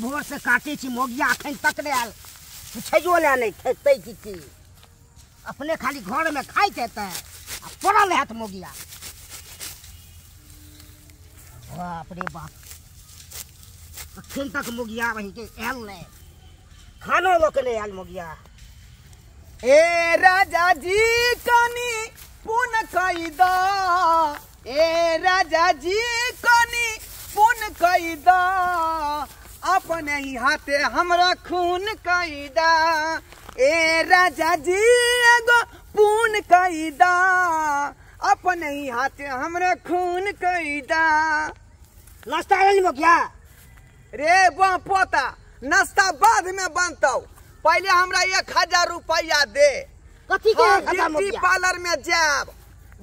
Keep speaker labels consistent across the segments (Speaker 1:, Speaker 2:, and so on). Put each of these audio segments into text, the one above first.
Speaker 1: भोर से काटे छी मोगिया अखन तक नहि आयल, पुछैयो लए नहि खेतै की की, अपने खाली घर में खाइत हेतै आ पड़ल हैत मोगिया। बाप रे बाप, अखन तक मोगिया वही के आयल नहि, खानो लोक नहि आयल मोगिया।
Speaker 2: ए राजा जी कनी पुन कई दा, ए राजा जी कनी पुन कई दा, अपने ही हाथे हमरा खून कई दा। ए राजा जी एगो पुन कई दा, अपने ही हाथे हमरा खून कई दा।
Speaker 1: नाश्ता आयल मोगिया?
Speaker 2: रे बा पोता, नाश्ता बाद में बनतौ, पहले हमरा 1000 रुपया दे।
Speaker 1: कथी के
Speaker 2: ब्यूटी पार्लर में जाब,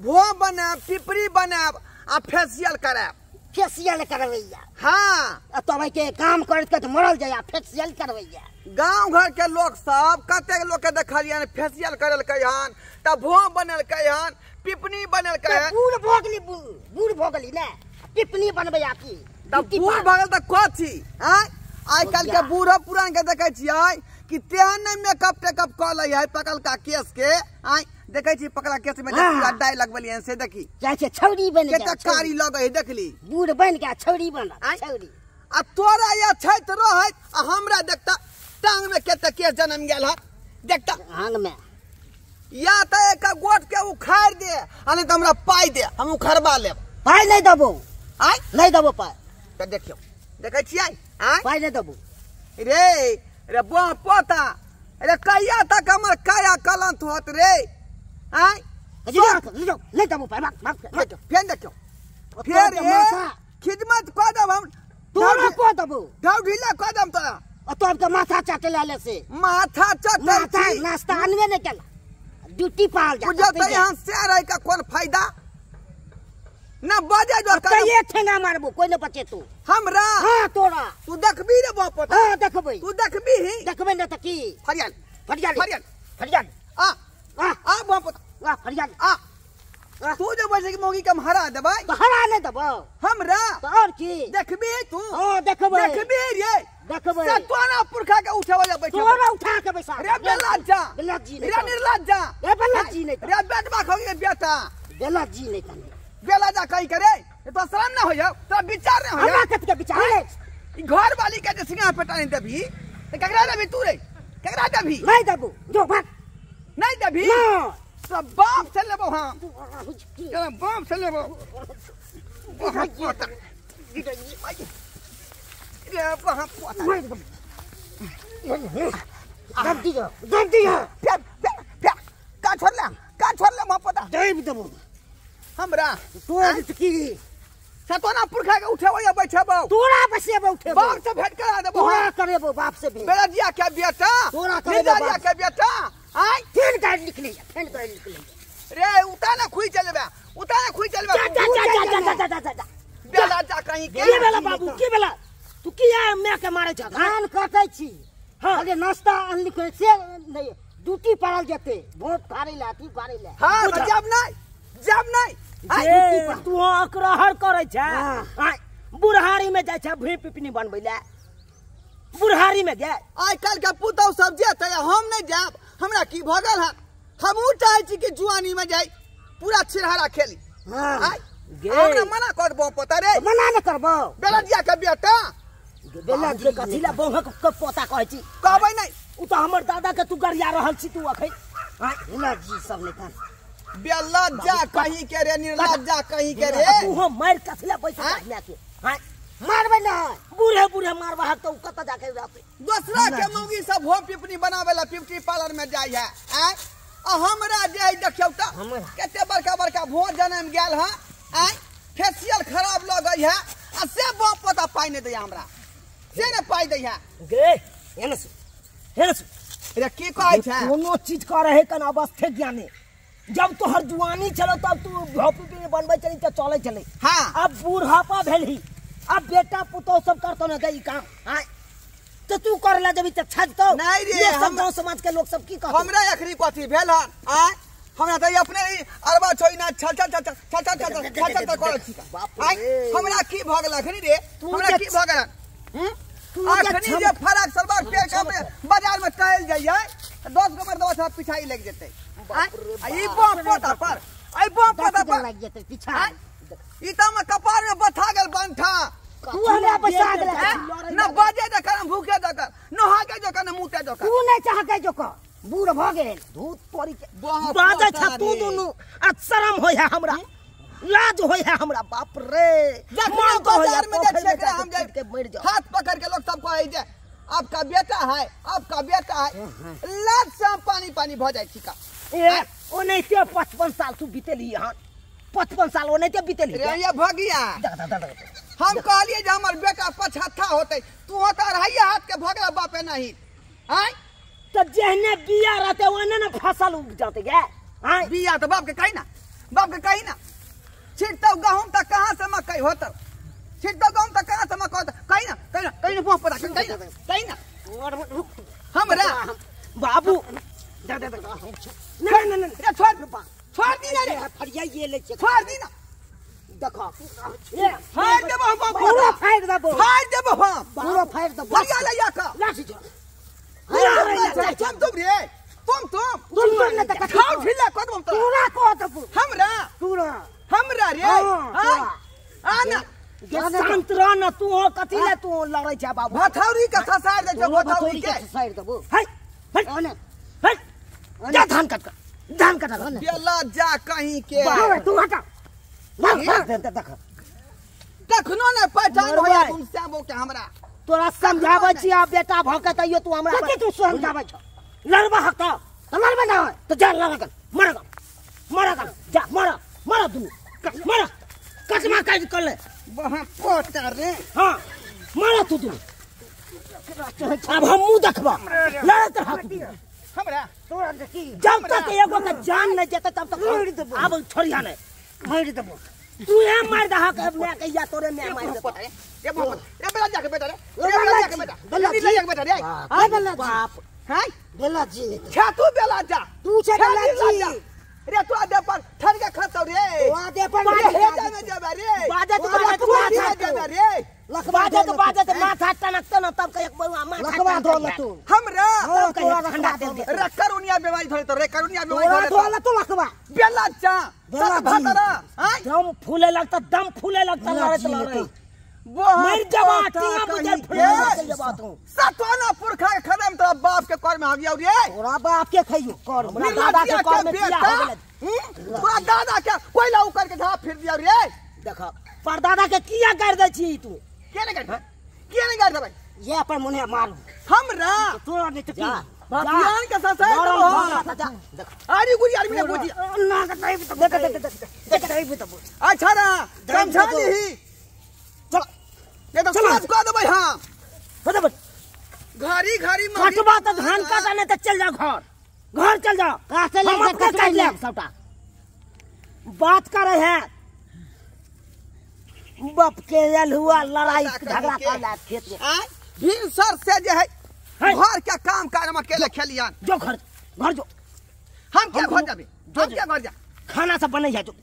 Speaker 2: भो बनाब, पिपरी बनाब आ फेशियल कराब।
Speaker 1: फेशियल करबैया?
Speaker 2: हाँ।
Speaker 1: तब के काम करत के मरल जाय, फेशियल करबैया।
Speaker 2: गांव घर के लोग सब कतेक लोग के देखलियन फेशियल करलकै हन, त भो बनलकै हन, पिपनी बनलकै हन।
Speaker 1: बूढ़ भ गेली, बूढ़ भ गेली ने, पिपनी बनबैया की?
Speaker 2: त बूढ़ भ गेल त कथी? आँय, आइ काल्हि के बूढ़ो पुरान के देखै छियै कि तेहन नहि मेकअप टेकअप कऽ लै है पकलका केस के। आँय देखै छी पकड़ा केस में पूरा डाई लगबलियन से देखी
Speaker 1: जाइ छै छौरी बनि
Speaker 2: गेल, कते कारी लगै है देखली,
Speaker 1: बूढ़ बनि के छौरी बनल छौरी।
Speaker 2: आ तोरा या छैत रहैत आ हमरा देखता टांग में कते केस जनम गेल है देखता
Speaker 1: आंग में।
Speaker 2: या त एक गोट के उखाड़ दे आ नहीं त हमरा पाई दे, हम उखड़बा लेब।
Speaker 1: पाई नहीं देबो।
Speaker 2: आँय
Speaker 1: नहीं देबो पाई।
Speaker 2: त देखियौ देखै छियै? आँय
Speaker 1: पाई नहीं देबो।
Speaker 2: रे रे बा पोता, रे कहिया तक हमर काया कलंत होत रे? आँय
Speaker 1: नहीं देबो पाई।
Speaker 2: फेर देखियौ फेर खिदमत कऽ देब हम,
Speaker 1: तोरा कऽ देबो,
Speaker 2: ढाउ ढीला कऽ देब तोरा।
Speaker 1: तोर के माथा चाटे ला से
Speaker 2: माथा चाटे,
Speaker 1: नाश्ता अनबे नहीं केला, ड्यूटी पाल जा।
Speaker 2: बुझल त यहाँ से रह के कोन फायदा ना बजे जो
Speaker 1: कहिए ठेंगा मारबो कोई न बचे तू
Speaker 2: हमरा।
Speaker 1: हां तोरा
Speaker 2: तू देखबी रे बाप?
Speaker 1: हां देखबै।
Speaker 2: तू देखबी ही?
Speaker 1: देखबै न त की
Speaker 2: फरियाल
Speaker 1: फरियाल
Speaker 2: फरियाल
Speaker 1: फरियाल
Speaker 2: आ
Speaker 1: आ
Speaker 2: आ बाप
Speaker 1: आ फरियाल
Speaker 2: आ तू जे बजे के मौगी के हम हरा देबै
Speaker 1: त हरा नै देबो
Speaker 2: हमरा
Speaker 1: त और की
Speaker 2: देखबी तू?
Speaker 1: हां देखबै।
Speaker 2: देखबी रे
Speaker 1: देखबै।
Speaker 2: से तोरा पुरखा के उठावे जा बैठे,
Speaker 1: तोरा उठा के बैसा
Speaker 2: रे बेलज्जा
Speaker 1: बेलज्जी
Speaker 2: रे निर्लज्जा
Speaker 1: रे बेलज्जी नहीं
Speaker 2: रे बेटवा खो बेटा
Speaker 1: बेलज्जी नहीं तने
Speaker 2: बेलज्जा कहीं करे तो शर्म ना होय, तो विचार ना होय।
Speaker 1: हमरा कत के विचार है?
Speaker 2: ई घर वाली के जे सिंगार पेटा नहीं देबी त केकरा देबी तू रे? केकरा देबी?
Speaker 1: नहीं देबो, जो भाग।
Speaker 2: नहीं देबी?
Speaker 1: ना
Speaker 2: सब बाप से लेबो। हां चल बाप से लेबो। रे वहां पोता
Speaker 1: दब दियो दब दियो।
Speaker 2: फेर फेर फेर का छोड़ला, का छोड़ला वहां पोता
Speaker 1: देब देबो
Speaker 2: हमरा।
Speaker 1: तोर की
Speaker 2: सतोना पुरखा के उठेबो या बैठेबो?
Speaker 1: तोरा बसेबो उठेबो,
Speaker 2: बाप से भेंट करा देबो।
Speaker 1: तोरा करेबो बाप से भेंट।
Speaker 2: बेलजिया के बेटा,
Speaker 1: तोरा करेबो
Speaker 2: बेलजिया के बेटा। आय
Speaker 1: फेर गाड़ी निकले, फेर गाड़ी निकले
Speaker 2: रे उता ना खुई चलबे, उता ना खुई चलबे।
Speaker 1: जा जा जा जा जा जा जा
Speaker 2: बेला जा कहीं के
Speaker 1: के बेला बाबू के बेला तू किया मैं के मारे छ? धान काटै छी। हां अरे नाश्ता अनली के से नहीं, ड्यूटी पड़ल जेते बहुत खारे ला तू खारे ला।
Speaker 2: हां जब नहीं जब नहीं
Speaker 3: जे तू अकरहर करै छ बुढ़ारी में जाइ छ भूइ पिपनी बनबै ले, बुढ़ारी में गे।
Speaker 2: आइ काल्हि के पुतहु सब जेतै, हम नहीं जायब, हमरा की भऽ गेल हन? हमहूँ चाहै छी कि जुआनी में जाइ पूरा छिरहरा खेली।
Speaker 1: हां
Speaker 3: गे
Speaker 2: हमरा मना कर देबो पोता रे।
Speaker 1: मना न करबो
Speaker 2: बेलजिया के बेटा।
Speaker 3: बेलजिया कथी ला बौहक के पोता कहै छी?
Speaker 2: कहबै नहीं
Speaker 3: उ त हमर दादा के तू गरिया रहल छी तू अखन।
Speaker 1: बेलजी सब नहीं कर
Speaker 2: बेलज्जा कहीं के रे निर्लज्जा कहीं के रे।
Speaker 3: तू हम मार कथी ला बैठ के? हां
Speaker 1: मारबै ना
Speaker 3: बूढ़े बूढ़े मारबा हक त उ कत जाके रहतै?
Speaker 2: दोसरा के मौगी सब हो पिपनी बनावे ला ब्यूटी पार्लर में जाइ है। आँय आ हमरा जे देखियौ त कते बड़का बड़का भोज जनम गेल हँ। आँय फेशियल खराब लगै है आ से बाप पोता पाइ नहि दैया हमरा, से ने पाइ दै है।
Speaker 3: गे हेने सु हेने सु
Speaker 2: रे की कहै छै?
Speaker 3: कोनो चीज करे है कन अवस्थे ज्ञाने। जब तोहर जुआनी छलो तब तू भोपी बनबै चली त चलै चलै।
Speaker 2: हां
Speaker 3: अब बूढ़ापा भेलही, अब बेटा पुतोह सब करतो न गई काम। हां तो तू करला जबी त छजतो
Speaker 2: नहीं रे।
Speaker 3: सब गांव समाज के लोग सब की कहतो?
Speaker 2: हमरा अखरी कथी भेल हन? आय हमरा त अपने अरबा छोइना छल छल छल छल छल छल छल छल करै छी। आय हमरा की भ गेल अखरी रे? हमरा की भ गेल? अखनी जे फराक सलवार पेर के बाजार में टहल जाइए 10 गो मर्दवा सब पिछाई लग जेतै। आ ई बम पोता पर आई बम पोता पर
Speaker 1: लग जेतै पिछा।
Speaker 2: ई त हम कपार में बथा गेल बंठा।
Speaker 1: तू हमरा बसा गेल
Speaker 2: न बाजे जकर भूखे जकर नहा के जकर न मुते जकर।
Speaker 1: तू नहीं चाह के जकर बूढ़ भ गेल
Speaker 3: धूत पड़ी के बाजे छ तू दुनु आ शरम होय है हमरा, लाज होय है हमरा। बाप रे
Speaker 2: जखन बाजार में जाइ छै हम जाइ
Speaker 3: के मर जाओ।
Speaker 2: हाथ पकड़ के लोग सब कहै जे आपका बेटा है आपका बेटा है। लाज से हम पानी पानी भ जाइ छी का।
Speaker 3: ए ओनैते 55 साल तू बीतेली हन, 55 साल ओनैते बीतेली
Speaker 2: रे ये भगिया। हम कहलिए जे हमर बेटा पछत्था होतै, तू होता अढ़ाइया हाथ के भगला बापे नहीं। आय
Speaker 3: त जेहने बिया रहते ओने न फसल उग जाते गे। आय
Speaker 2: बिया त बाप के कही ना, बाप के कही ना छिटतौ गहूम त कहां से मकई होतौ, छिटतौ गहूम त कहां से मकई होतौ। कही ना कही ना कही ना मुंह पर कही ना कही ना हमरा
Speaker 3: बाबू
Speaker 1: दे दे दे
Speaker 2: ना ना ना रे छोड़ छोड़ दी ना रे
Speaker 1: फरिया ये ले
Speaker 2: छोड़ दी ना।
Speaker 1: देखो
Speaker 2: फाड़ देबो हम
Speaker 1: पूरा फाड़ देबो,
Speaker 2: फाड़ देबो हम
Speaker 1: पूरा फाड़ देबो।
Speaker 2: फरिया ले या का
Speaker 1: लाठी छोड़
Speaker 2: तुम तुम रे तुम तुम
Speaker 1: तुम न त
Speaker 2: खाओ ढिला कर देबो
Speaker 1: पूरा को देबो
Speaker 2: हमरा
Speaker 1: पूरा
Speaker 2: हमरा रे आ ना
Speaker 3: शांत रह न तू हो कथी ले तू लड़ै छ बाबू।
Speaker 2: भथौरी के ससार दे छ, भथौरी के
Speaker 1: ससार देबो।
Speaker 3: है
Speaker 1: ओने
Speaker 3: है जा धान काट कर, धान काट कर
Speaker 2: बेला जा कहीं के
Speaker 1: तू हटा
Speaker 3: देख देख
Speaker 2: कखनो न पहचान होया तुम श्यामो के हमरा।
Speaker 3: तोरा समझाबै छी आ बेटा भ के तैयो तू हमरा
Speaker 1: कथी तू समझाबै छ?
Speaker 3: लड़बा हक
Speaker 1: त लड़बे ना होय
Speaker 3: त जा लड़ मर मर जा मर मर दुनू मर कटमा काट कर ले
Speaker 2: वहां पोता रे।
Speaker 3: हां मर तू दुनू। अब हम मुंह देखबा लड़त रह
Speaker 2: हमरा
Speaker 1: तोरा देखी
Speaker 3: जब तक एगो के जान नहीं जेतै तब तक अब छोड़िया नहीं
Speaker 1: मार देबो।
Speaker 3: तू हे मार दहक मैं कहिया तोरे मैं मार देबो।
Speaker 2: रे बाप रे बेटा जाके बेटा रे बेटा जाके बेटा बेला जाके बेटा रे
Speaker 1: आ बेला
Speaker 3: बाप
Speaker 2: हां
Speaker 1: बेला जी
Speaker 2: छा तू बेला जा
Speaker 1: तू छे बेला जी
Speaker 2: रे तू आदे पर ठर के खसौ रे
Speaker 1: तू आदे पर
Speaker 2: हे जामे जाबे रे
Speaker 3: बाजे तो बाजे तो
Speaker 2: माथा जाबे रे
Speaker 3: लखवा तो बाजे तो माथा टनकत न तब के एक बउआ माथा
Speaker 1: लखवा धोल तू
Speaker 2: हमरा
Speaker 1: तब के
Speaker 3: ठंडा तेल दे
Speaker 2: रे करुनिया बीमारी धरे तो रे करुनिया बीमारी धरे
Speaker 1: तोरा धोल तू लखवा
Speaker 2: बेला जा सत भतरा हां
Speaker 3: दम फूले लगता दम फूले लगता लड़त लड़त मर जबा टीना बुझल फूले जबा तू
Speaker 2: सतोना पुरखा के खदम तोरा बाप के कर में आ गया रे।
Speaker 1: तोरा बाप के खइयो कर
Speaker 3: हमरा दादा के कर में किया हो गेल।
Speaker 2: तोरा दादा के कोयला उकर के धा फिर दिया रे।
Speaker 3: देख परदादा के किया कर दे छी तू
Speaker 2: के नहीं कर के नहीं कर देबै
Speaker 1: ये अपन मुने मारू
Speaker 2: हमरा
Speaker 1: तोरा नहीं त की
Speaker 2: बापियान के ससाई
Speaker 3: जा देख
Speaker 2: आरी गुरी आदमी ने बुझी
Speaker 1: ना के देब त देख देख देख देब त
Speaker 2: अच्छा ना समझा ली
Speaker 3: चल
Speaker 2: ये तो सब कह देबै। हां
Speaker 3: हो देबै
Speaker 2: घरी घरी
Speaker 3: कटबा त धान काटा नहीं त चल जा घर घर चल जा
Speaker 1: काटे ले
Speaker 3: हम अपने काट लेब सबटा बात करे है बाप के यल हुआ लड़ाई झगड़ा कर ला खेत में।
Speaker 2: आ भिनसर से जे है घर के काम काज हम अकेले खेलियन।
Speaker 3: जो घर घर जो
Speaker 2: हम क्या घर जाबे हम क्या घर जा
Speaker 3: खाना सब बनै है जो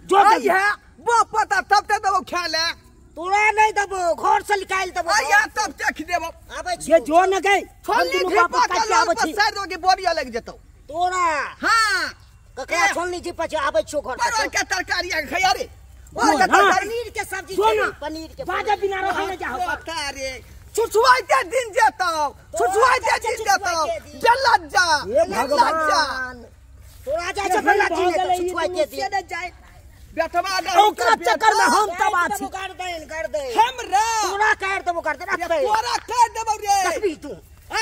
Speaker 3: जो
Speaker 2: है वो पता तब ते देबो खाए ले
Speaker 1: तोरा नहीं देबो घर से निकाल देबो
Speaker 2: आया तब देख देबो
Speaker 1: आबै
Speaker 3: ये जो न गई
Speaker 2: छोली धीपा के आबै छी साइड के बोरिया लग जेतौ
Speaker 1: तोरा।
Speaker 2: हां
Speaker 1: ककरा छोलनी जी पछ आबै छो घर
Speaker 2: पर के तरकारी खैया रे और के तरकारी
Speaker 1: पनीर के सब्जी पनीर के
Speaker 3: बाजा बिना रह न जाओ
Speaker 2: पता रे छुछुआइते दिन जेतौ छुछुआइते दिन जेतौ बेला जा
Speaker 3: हे भगवान
Speaker 1: तोरा जा छै बेला जी ने छुछुआइते दिन
Speaker 3: जाए
Speaker 2: बेटवा दे
Speaker 3: ओकरा चक्कर में हम तबाह छी।
Speaker 1: कर दे कर दे
Speaker 2: हमरा
Speaker 1: तोरा कर देबो कर दे
Speaker 2: तोरा कर देबो रे
Speaker 1: देखबी तू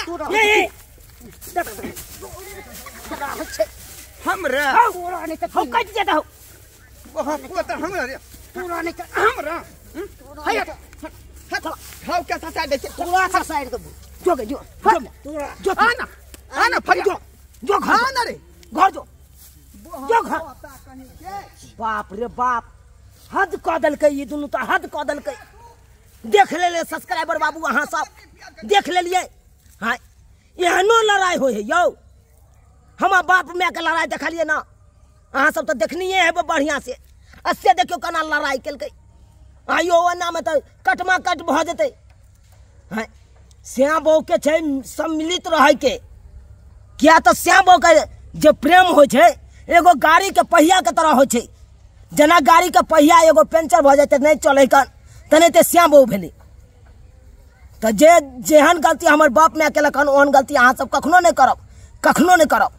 Speaker 1: तू
Speaker 3: ये
Speaker 2: हमरा
Speaker 1: तोरा नहीं त
Speaker 3: हम कट जेता हो
Speaker 2: बहुत पोता हमरा रे
Speaker 1: तोरा नहीं त
Speaker 2: हमरा हैया खाओ के ससार दे
Speaker 1: तोरा ससार देबो
Speaker 3: जो गे जो
Speaker 1: तोरा
Speaker 3: जो
Speaker 2: आना आना फरिया
Speaker 3: जो जो घर
Speaker 2: आना रे
Speaker 3: घर जो जो घर। बाप रे बाप हद कऽ देलकै ई दुनू तऽ हद कऽ देलकै। देख लेले सब्सक्राइबर बाबू अहाँ सब देख लेलियै। हाँ एहनो लड़ाई होइ है यौ। हमार बाप my के लड़ाई देखलियै ना अहाँ सब तऽ देखनिये हेबै बढ़िआँ से। अस्से देखियौ केना लड़ाई केलकै। आइयो ओनामे तऽ कटमा कट भऽ जेतै। हैं श्याम बहू के छै सम्मिलित रहै के, किया तऽ श्याम बहू के जे प्रेम होइ छै एगो गाड़ी के पहिया के तरह होइ छै। जेना गाड़ी के पहिया एगो पंचर भऽ जाइ नहि चलै कन, तेनाहिते श्याम बहू भेलै। तऽ जे जेहन गलती हमर बाप माय केलक हन ओहन गलती अहाँ सब कखनो नहि करब, कखनो नहि करब।